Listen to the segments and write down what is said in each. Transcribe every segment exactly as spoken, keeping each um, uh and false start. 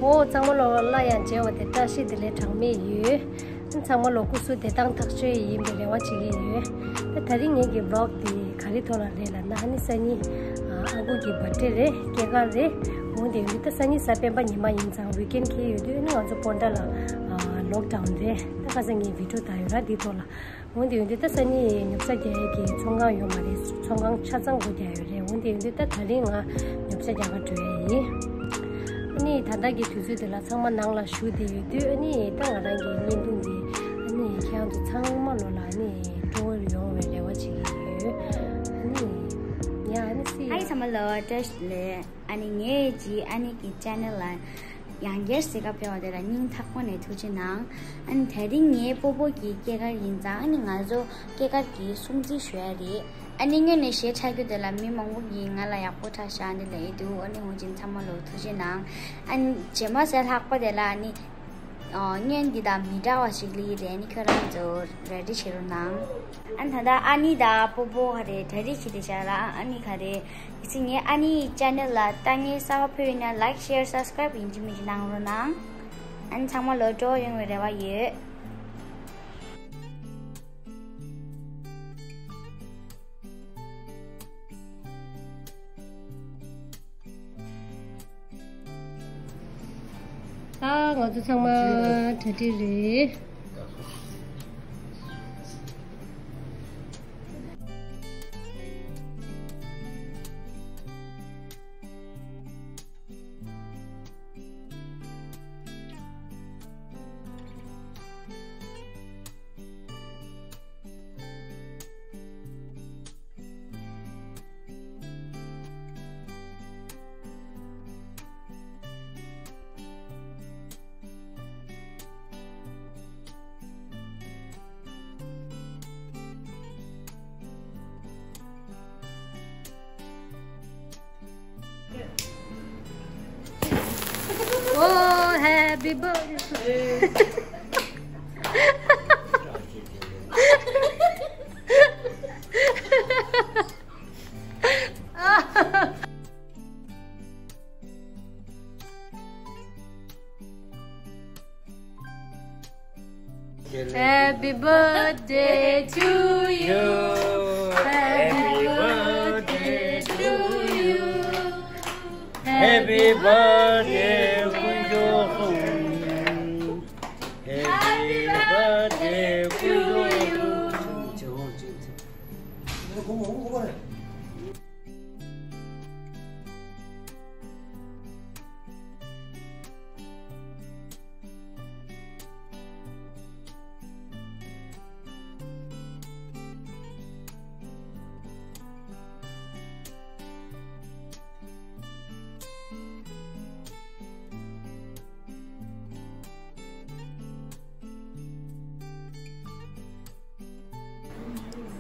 འོ་ཚང་མ་ལོ་སླར་ཡང་མཇལ་བ་དེ་བཀྲ་ཤིས་བདེ་ལེགས་གྲངས་མེད་ཡོད། ཚང་མ་ལོ་སྐུ་གཟུགས་བདེ་ཐང་ཐག་ཆོད་ཡིན་པའི་རེ་བ་བྱེད་ཀྱི་ཡོད། ད་ད་རིང་ངེད་ཀྱི་ཝི་ལོག་དེ་ག་རེ་ཐོག་ལ་རེད་ལབ་ན། ཨ་ནི་སང་ཉིན་ཨ་ཁུ་གི་བར་ཐི་ཌེ་རེད། སྐྱེས་སྐར་རེད། འོ་དེ་ཡིན་དུས་ད་སང་ཉིན་གཟའ་སྤེན་པ་ཉི་མ་ཡིན་ཙང་ཝིག་ཨེན་ཌི་འཁེལ་ཡོད་དུས། ཨ་ནི་ང་ཚོ་སྤོན་ཊ་ལ་ཨ་ལོག་ཌའུན་རེད། ད་ཁ་སང་ངས་བི་ཌི་ཡོ་བཏང་ཡོད་ར་འདིའི་ཐོག་ལ། འོན་ཏེ་ཡིན་དུས་ད་སང་ཉིན་ཉོ་ཆ་རྒྱག་ཡས་ཀྱི་ཚོང་ཁང་ཡོད་མ་རེད། ཚོང་ཁང་ཆ་ཚང་སྒོ་རྒྱག་ཡོད་རེད། འོན་ཏེ་ཡིན་དུས་ད་ད་རིང་ང་ཉོ་ཆ་རྒྱག་ག་འགྲོ་ཡས་ཡིན། ཨ་ནི་ད་ལྟ་གི་དུས་ཚོད་དེ་ལ་ཚང་མ་ནང་ལ་བཞུགས་བསྡད་ཡོད་དུས། ཨ་ནི་ད་ང་རང་གི་བརྙན་ཐུང་འདི་ཨ་ནི་ཁྱེད་རང་ཚོ་ཚང་མ་ལོ་ལ་ཨ་ནི་སྤྲོ་བོར་ཡོང་བའི་རེ་བ་བྱེད་ཀྱི་ཡོད། ཨ་ནི་ཡ་ཨ་ནི་སི། ཧའི་ཚང་མ་ལོ་བཀྲ་ཤིས་བདེ་ལེགས། ཨ་ནི་ངས་ཅི་ཨ་ནི་གི་ཆེ་ནལ་ལ་ཡང་བསྐྱར་གཟིགས་ག་ཕེབས་པ་དེ་ལ་སྙིང་ཐག་པ་ནས་ཐུགས་རྗེ་གནང་། ཨ་ནི་དེ་རིང་ངའི་སྤོ་བོ་གི་སྐྱེས་སྐར་ཡིན་ཙང་། ཨ་ནི་ང་ཚོ་སྐྱེས་སྐར་གྱི་སྲུང་བརྩི་ཞུ་ཡ་རེད། ཨ་ནི་སྔོན་ནས་གཞས་འཁྲབ་རྒྱུ་དེ་ལ་མི་མང་པོ་གིས་ང་ལ་ཡག་པོ་འཁྲབ་ཤག་འདི་ལབ་ཀྱི་འདུག་ཨ་ནི་ཧོང་ཅིན་ཚང་མ་ལོ་ཐུགས་རྗེ་གནང་། ཨ་ནི་རྗེས་མ་གཟའ་ལྷག་པ་དེ་ལ་ཨ་ནི་ཨ་བརྙན་འདི་དང་མི་འདྲ་བ་ཞིག་སླེབས་ཀྱི་རེད། ཨ་ནི་ཁྱོད་རང་ཚོ་རེ་ཌི་བྱེད་རོགས་གནང་། ཨ་ནི་ད་ལྟ་ཨ་ནི་དང་སྤོ་བོ་ག་རེ་གྲ་སྒྲིག་བྱེད་བསྡད་ཤག་ལ། ཨ་ནི་ག་རེ། ཡིན་ཙང་ངའི་ཨ་ནི་ཆེ་ནལ་ལ་ལྟ་མཁན་གསར་པ་ཕེབས་ཡོད་ན་ལའིཀ་ཤེར་སབ་སི་ཀ་རའིབ་ཡིན་གཅིག་མིན་གཅིག་གནང་རོགས་གནང་། ཨ་ནི་ཚང་མ་ལོ་སྤྲོ་ཡོང་བའི་རེ་བ་ཡོད། ད་ང་ཚོ་ཚང་མ་གྲ་སྒྲིག་རེད། Oh, happy birthday. Happy birthday to you. Happy birthday to you. Happy birthday, Happy birthday to you.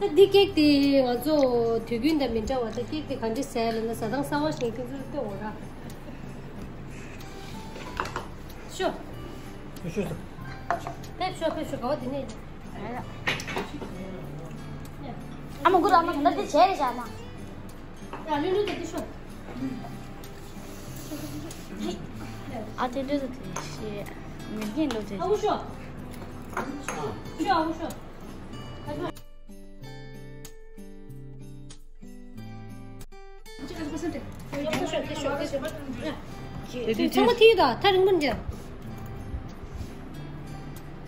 ད་འདི་ཀེག་དེ་ང་ཚོ་དུས་རྒྱུན་དང་མི་འདྲ་བ། ད་ཀེག་དེ་ག་འདྲ་ཟས་ལབ་ན་ཟ་སྟངས་གསར་བ་ཞིག་ཁྱེད་ཚོར་སྟོན་འོ་ར། ཤོ། ཤོ་ཤོ། ཕེབས་ཤོག་ཕེབས་ཤོག་ག་བ་དེ་ནས། ཨ་མ་གུ་ར་ཨ་མ་ད་འདི་བྱས་རེད་བྱ་མ། ཡ་ལུས་ལུས་དེ་འདི་ཤོ། ཨ་དེ་འདྲ་དེ་ཤེས་མི་རྒན་འགྲོ་དེ། ཨ་བུ་ཤོ། ཤོ་ཨ་བུ་ཤོ། ཚང་མ་ཐིག་དང་ཐག་རིང་པོ་འདྲ།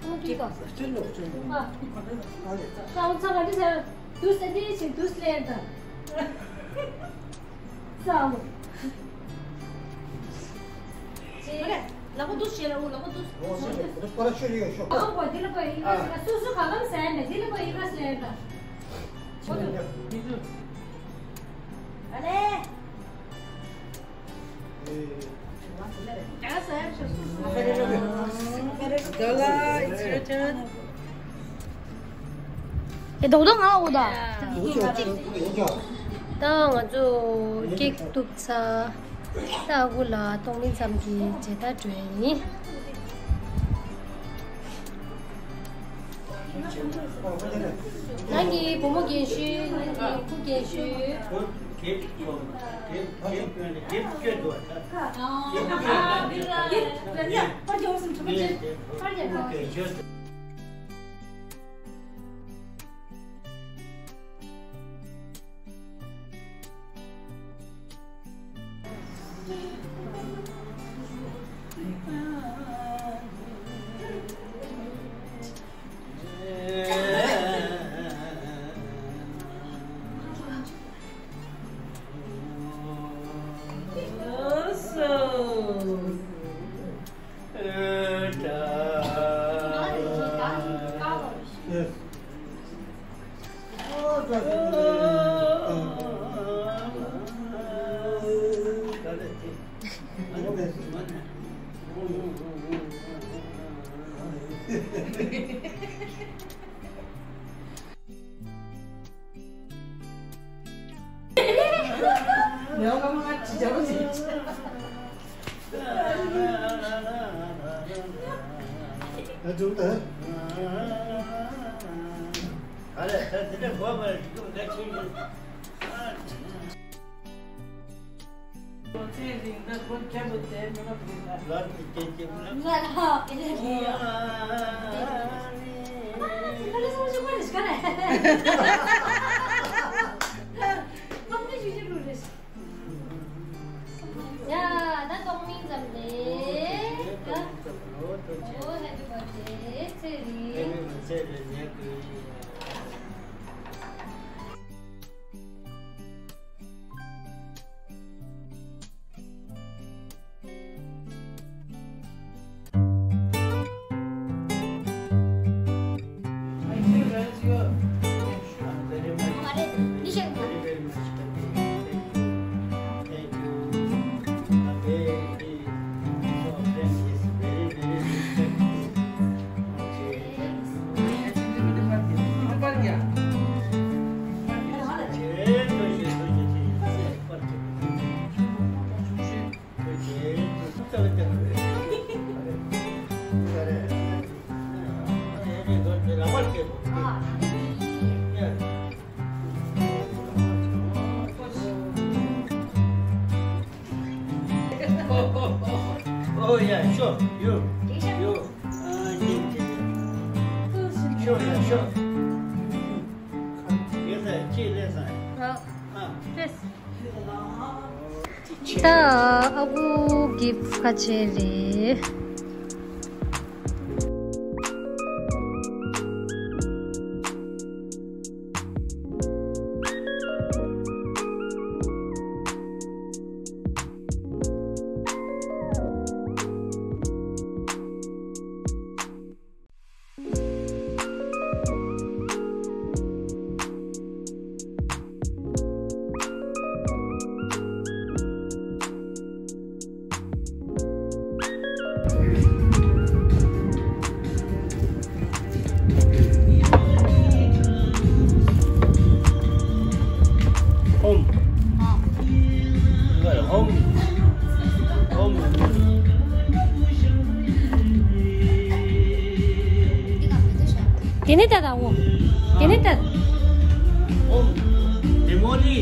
ཚང་མ་ཐིག་དང་། ཨ། ཚང་མ་ཚང་མ་འདི་ཚང་དུས་སེ་འདི་ཆེ་དུས་ལེན་དང་། ཚང་མ། ལག་པ་འདུག་བྱས་ལ། འོ་ལག་པ་འདུག་ཨོ་ཤེ་ཤེ། འདི་པར་ཤོད་ཡོད་ཤོད། ཨ་ཁོ་འདི་ལ་པར་ཡིན་པ་ཞིག་ལ་སོ་སོ་ག་ལམ་ཟེར་ནས་འདི་ལ་པར་ཡིན་པ་ཟེར་ད། ཨ་ལེ། ད་ལ་it's your turn. ཨེ་རྡོག་རྡོག་ང་འོ་ད། ད་ང་ཚོ་ཀེག་གཏུབ་ཚར། ད་ཨ་ཁུ་ལ་གཏོང་ལེན་ཙམ་གྱི་རྗེས་ད་འགྲོ་ཡ་ཡིན། ནང་གི་བུ་མོ་རྒན་ཤོས། ནང་གི་ཁུ་རྒན་ཤོས། ཡ། ད་སྟོང་མིན་ཙམ་རེད། ད། ཨོ། Happy birthday ཚེ་རིང་། Oh, yeah, sure. You. You. Uh, yeah, yeah, yeah. Sure, yeah, sure. Yes, sir. Yes, sir. Yes. ད་ཨ་ཁུ་གིཕ་ཁ་ཆེ་རེད། Home. Home. Home. དེ་ནས་ད་ད་འོ། དེ་ནས་ད། Home. Demoli.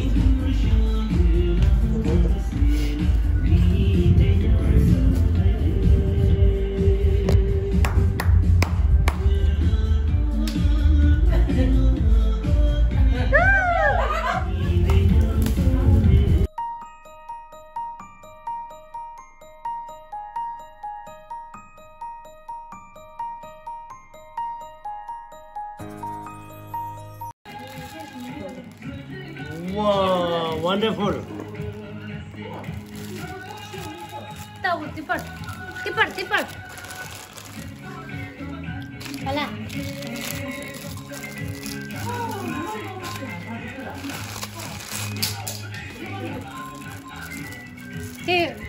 Wow, wonderful. ད་འོ་ཏི་པར། ཏི་པར། ཏི་པར། ཨ་ལ། ཏི།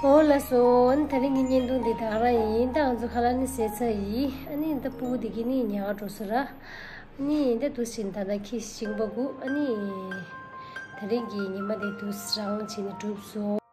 ཨོ་ལགས་སོ། ཨ་ནི་དེ་རིང་གི་བརྙན་ཐུང་འདི་ད་ག་རང་ཡིན། ད་ང་ཚོ་ཁ་ལག་ནི་བཟས་ཚར་ཡིན། ཨ་ནི་ད་སྤུ་གུ་འདི་གི་ནི་ཉལ་འགྲོ་ས་ར། ཨ་ནི་ད་དུ་ཕྱིན་ད་ད་ཁྱི་ཤིང་པ་གུ། ཨ་ནི་དེ་རིང་གི་ཉི་མ་འདི་དུ་རང་བྱས་ནས་གྲུབ་སོང་།